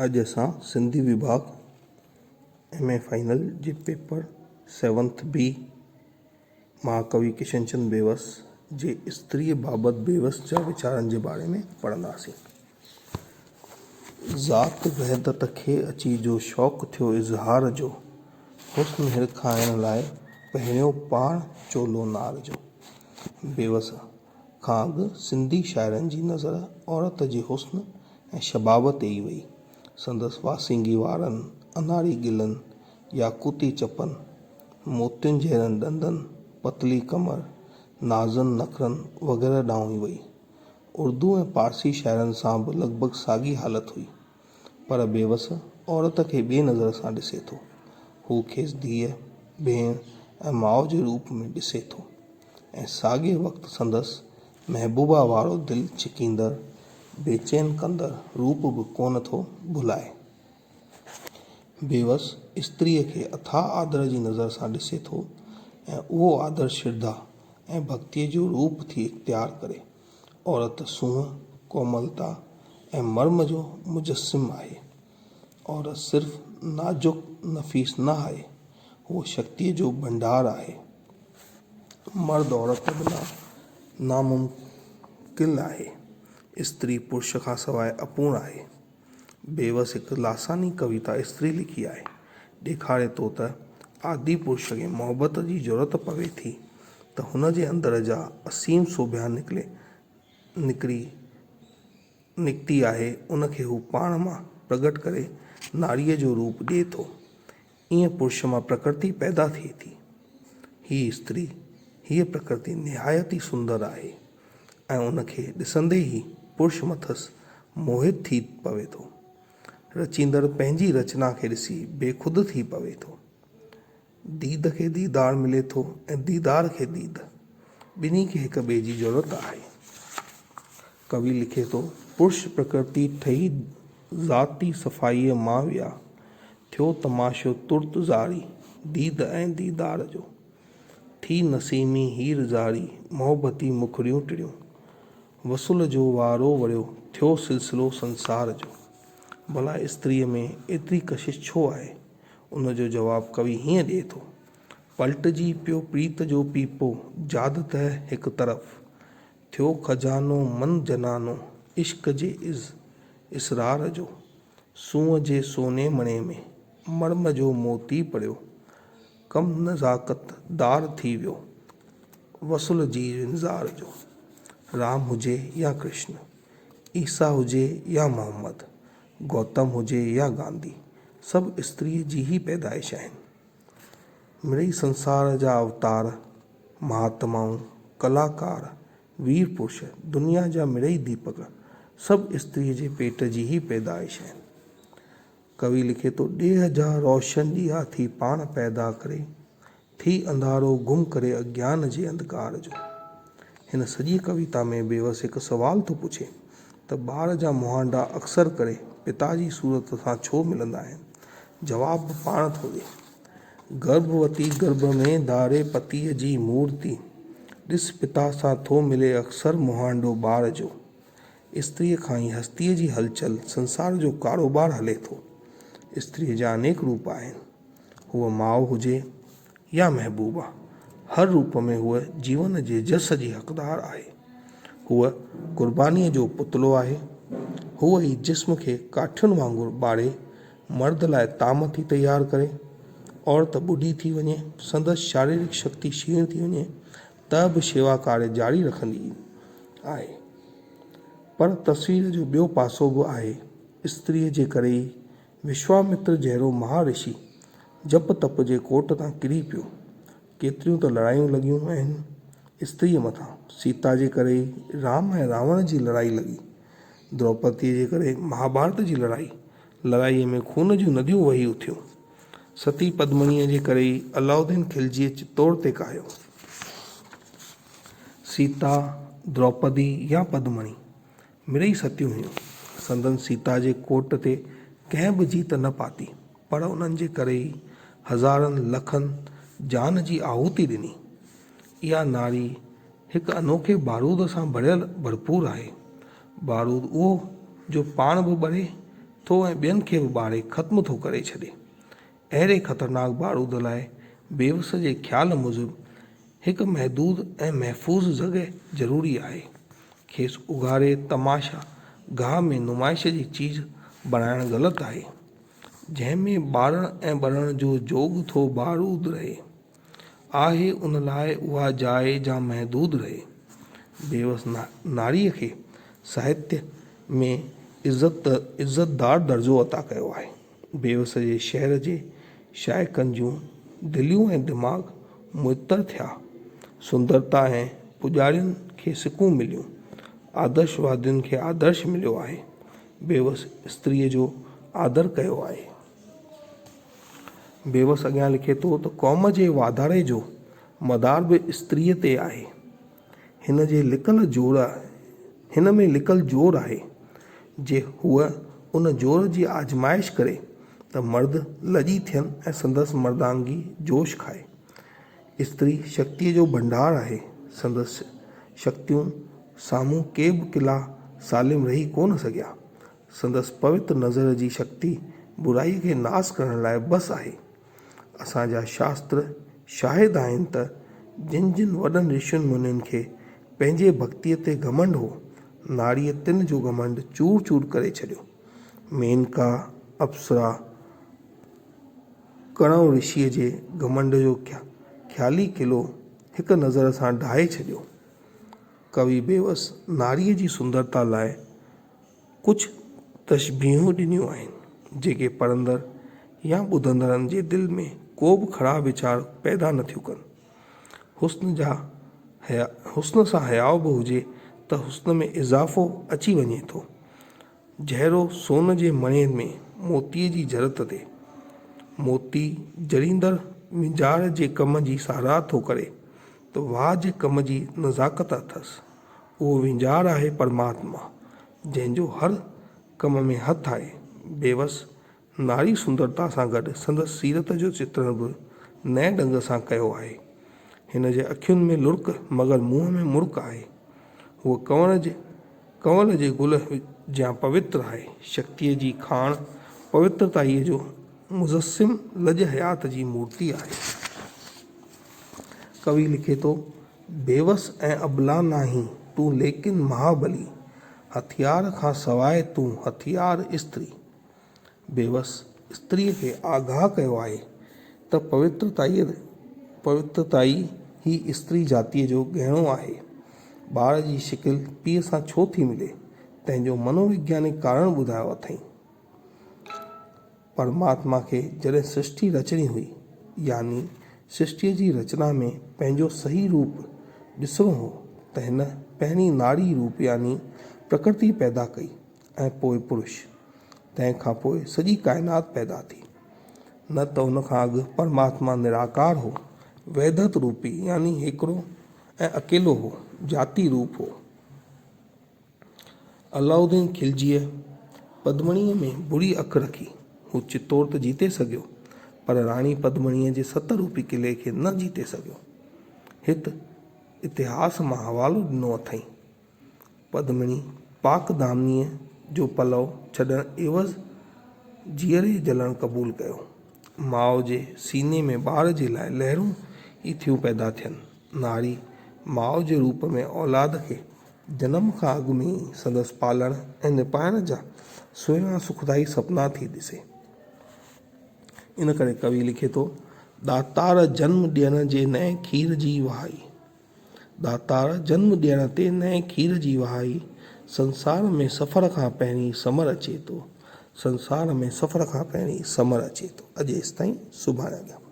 اڄ اسان Sindhi وڀاڳ M A final جي پيپر سيونٿ بي مهاڪوي ڪشنچند بيوس جي استريء بابت بيوس جا ويچارن جي باري ۾ پڙهنداسين. ذات وحدت کي اچي جو شوق ٿيو اظهار جو، حسن هرکائڻ لاء پهريو پاڻ چولو نار جو. بيوس کان اڳ سنڌي شاعرن جي نظر عورت جي حسن ۽ شباب تي ئي وئي. سندس واسينگي وارن، اناري ڳلن، ياقوتي چپن، موتين جهڙن ڏندن، پتلي ڪمر، نازن نخرن وغيره ڏانهن ئي وئي. اردو ۽ پارسي شاعرن سان به لڳ ڀڳ ساڳي حالت هئي. پر بيوس عورت کي ٻئي نظر سان ڏسي ٿو. هو کيس ڌيء، ڀيڻ ۽ ماء جي روپ ۾ ڏسي ٿو ۽ ساڳئي وقت سندس محبوبا وارو دل ڇڪيندڙ، بيچين ڪندڙ روپ به ڪونه ٿو ڀلائي. بيوس استريء کي اٿاهه آدر جي نظر سان ڏسي ٿو ۽ اهو آدر شرڌا ۽ ڀڳتيء جو روپ ٿي اختيار ڪري. عورت سونهن، ڪوملتا ۽ مرم جو مجسم آهي. عورت صرف نازڪ نفيس نه آهي، هوء شڪتيء جو ڀنڊار آهي. مرد عورت بنا ناممڪن آهي. استري پرش کان سواء اپورڻ آهي. بيوس هڪ لاثاني ڪويتا استري لکي آهي. ڏيکاري ٿو ته آدي پرش کي محبت جي ضرورت پوي ٿي ته هن جي اندر جا اسيم سوڀيا نڪلي نڪري نڪتي آهي ان کي هو پاڻ مان پرگٽ ڪري ناريء جو روپ ڏئي ٿو. ائين پرش مان پرڪرتي پيدا ٿئي ٿي. هيء استري، هيء پرڪرتي نهايت ئي سندر آهي ۽ ان کي ڏسندي ئي پرش مٿس موهت ٿي پوي ٿو. رچيندڙ پنهنجي رچنا کي ڏسي بيخود ٿي پوي ٿو. ديد کي ديدار ملي ٿو ۽ ديدار کي ديد. ٻنهي کي هڪ ٻئي جي ضرورت آهي. ڪوي لکي ٿو، پرش پرڪرتي ٺهي ذاتي صفائيء مان ويا، ٿيو تماشو ترت زاري، ديد ۽ ديدار جو. ٿي نسيمي هير زاري، محبتي مکڙيون ٽڙيون. وصل جو وارو وريو، ٿيو سلسلو سنسار جو. ڀلا استريء ۾ ايتري ڪشش ڇو آهي؟ ان جو جواب ڪوي هيئن ڏئي ٿو، پلٽجي پيو پريت جو پيپو، جاد ته هڪ طرف. ٿيو خزانو من جنانو، عشق جي از اسرار جو. سونهن جي سوني مڻي ۾، مرم جو موتي پڙيو. ڪم نزاڪت دار ٿي ويو، وصل جي انتظار جو. رام هجي يا ڪرشن، عيسيٰ هجي يا محمد، گوتم هجي يا گانڌي، سڀ استريء جي ئي پيدائش آهن. مڙئي سنسار جا اوتار، مهاتمائون، ڪلاڪار، وير پرش، دنيا جا مڙئي ديپڪ، سڀ استريء جي پيٽ جي ئي پيدائش آهن. ڪوي لکي ٿو، ڏيهه جا روشن ڏيئا ٿي پاڻ پيدا ڪري، ٿي انڌارو گم ڪري اگيان جي انڌڪار جو. هن سڄي ڪويتا ۾ بيوس هڪ سوال ٿو پڇي ته ٻار جا مهانڊا اڪثر ڪري پتا جي صورت سان ڇو ملندا آهن؟ جواب به پاڻ ٿو ڏي. گرڀوتي گرڀ ۾ ڌاري پتيء جي مورتي، ڏس پتا سان ٿو ملي اڪثر مهانڊو ٻار جو. استريء کان ئي هستيء جي هلچل، سنسار جو ڪاروبار هلي ٿو. استريء جا انيڪ روپ آهن. هوء ماء هجي يا محبوبه، هر روپ ۾ هوء جيون جي جس جي حقدار آهي. هوء قربانيء جو پتلو آهي. هوء ئي جسم کي ڪاٺين وانگر ٻاري مرد لاء طعام ٿي تيار ڪري. عورت ٻڍي ٿي وڃي، سندس شاريرڪ شڪتي ڇيڻ ٿي وڃي ته به شيوا ڪاريه جاري رکندي آهي. پر تصوير جو ٻيو پاسو به آهي. استريء جي ڪري ئي وشوامتر جهڙو مها رشي جپ تپ جي ڪوٽ تان ڪري پيو. ڪيتريون ته لڙايون لڳيون آهن استريء مٿان. سيتا جي ڪري ئي رام ۽ راوڻ جي لڙائي لڳي. دروپديء جي ڪري مهاڀارت جي لڙائي. لڙائيء ۾ خون جون نديون وهي اٿيون. ستي پدمڻيء جي ڪري ئي علاؤالدين خلجيء چتوڙ تي ڪاهيو. سيتا، دروپدي يا پدمڻي، مڙئي ستيون هيون. سندن سيتا جي ڪوٽ تي ڪنهن به جيت نه پاتي، پر انهن جي ڪري ئي هزارن لکن جان جي آهوتي ڏني. اها ناري هڪ انوکي بارود سان ڀريل ڀرپور آهي. بارود اهو جو پاڻ به ٻري ٿو ۽ ٻين کي به ٻاري ختم ٿو ڪري ڇڏي. اهڙي خطرناڪ بارود لاء بيوس جي خيال موجب هڪ محدود ۽ محفوظ جڳهه ضروري آهي. کيس اگهاڙي تماشا گاهه ۾ نمائش جي چيز بڻائڻ غلط آهي، جنهن ۾ ٻارڻ ۽ ٻرڻ جو جوڳ ٿو بارود رهي. آهي ان لاء اها جاء جا محدود رهي. بيوس ناريء کي ساهتيه ۾ عزت عزتدار درجو عطا ڪيو آهي. بيوس جي شعر جي شائقن جون دليون ۽ دماغ معطر ٿيا. سندرتا ۽ پوڄارين کي سڪون مليون. آدرشوادين کي آدرش مليو آهي. بيوس استريء جو آدر ڪيو آهي. بيوس اڳيان لکي ٿو ته قوم جي واڌاري جو مدار به استريء تي آهي. هن جي لڪل زور هن ۾ لڪل زور آهي. جي هوء ان زور جي آزمائش ڪري ته مرد لڄي ٿين ۽ سندس مردانگي جوش کائي. استري شڪتيء جو ڀنڊار آهي. سندس شڪتيون سامهون ڪي به قلعا سالم رهي ڪونه سگهيا. سندس پوتر نظر جي شڪتي برائيء کي ناس ڪرڻ لاء بس آهي. اسان جا شاستر شاهد آهن ته جن جن وڏن رشين منين کي پنهنجي ڀڳتيء تي گهمنڊ هو، ناريء تن جو گهمنڊ چور چور ڪري ڇڏيو. مينڪا، اپسرا، ڪڻو رشيء جي گهمنڊ جو خيالي قلعو هڪ نظر سان ڊاهي ڇڏيو. ڪوي بيوس ناريء جي سندرتا لاء ڪجهه تشبيهون ڏنيون آهن، جيڪي پڙهندڙ يا ٻڌندڙن جي دل ۾ ڪو به خراب ويچار پيدا نه ٿيون ڪن. حسن جا حيا حسن سان حياء به هجي ته حسن ۾ اضافو اچي وڃي ٿو. جهڙو سون جي مڻين ۾ موتيء جي جرت تي. موتي جڙيندڙ وينجهار جي ڪم جي ساراهه ٿو ڪري ته واهه جي ڪم جي نزاڪت اٿس. اهو وينجهار آهي پرماتما، جنهن جو هر ڪم ۾ هٿ آهي. بيوس ناري سندرتا سان گڏ سندس سيرت جو چترڻ به نئين ڍنگ سان ڪيو آهي. هن جي اکين ۾ لڙڪ مگر منهن ۾ مرڪ آهي. هوء ڪنور جي ڪنول جي گل جيان پوتر آهي. شڪتيء جي کاڻ پوترتائيء جو مجسم لڄ حيات جي مورتي آهي. ڪوي لکي ٿو. بيوس ۽ ابلا ناهين تون ليڪن مهابلي، هٿيار کان سواء تون هٿيار استري. بيوس استريء کي آگاهه ڪيو آهي ته پوترتائيء پوترتائي ئي استري جاتيء جو ڳهڻو آهي. ٻار جي شڪل پيء سان ڇو ٿي ملي، تنهن جو منووگيانڪ ڪارڻ ٻڌايو اٿئين. پرماتما کي جڏهن سرشٽي رچڻي هئي يعني سرشٽيء جي رچنا ۾ پنهنجو صحيح روپ ڏسڻو هو ته هن پهرين ناري روپ يعني پرڪرتي پيدا ڪئي ۽ پوء پرش. تنهن کان پوء سڄي ڪائنات پيدا ٿي. نه ته ان کان اڳ پرماتما نراڪار هو، وحدت روپي يعني هيڪڙو ۽ اڪيلو هو، ذاتي روپ هو. علاؤالدين خلجيء پدمڻيء ۾ بري اک رکي. هو چتوڙ ته جيتي سگهيو، پر راڻي پدمڻيء جي ست روپي قلعي کي نه جيتي سگهيو. هت اتهاس مان حوالو ڏنو اٿئين. پدمڻي پاڪ دامنيء جو پلئو ڇڏڻ عيوض جيئري جلڻ قبول ڪيو. ماء جي سيني ۾ ٻار جي لاء لهرون ئي ٿيون پيدا ٿين. ناري ماء جي روپ ۾ اولاد کي جنم کان اڳ ۾ ئي سندس پالڻ ۽ نپائڻ جا سهڻا سکدائي سپنا ٿي ڏسي. ان ڪري ڪوي لکي ٿو، ڏاتار جنم ڏيڻ جي نئين کير جي وهائي. ڏاتار جنم ڏيڻ تي نئين کير جي وهائي. سنسار ۾ سفر کان پهرين ثمر اچي ٿو. سنسار ۾ سفر کان پهرين ثمر اچي ٿو. اڄ ايستائين، سڀاڻي اڳيان.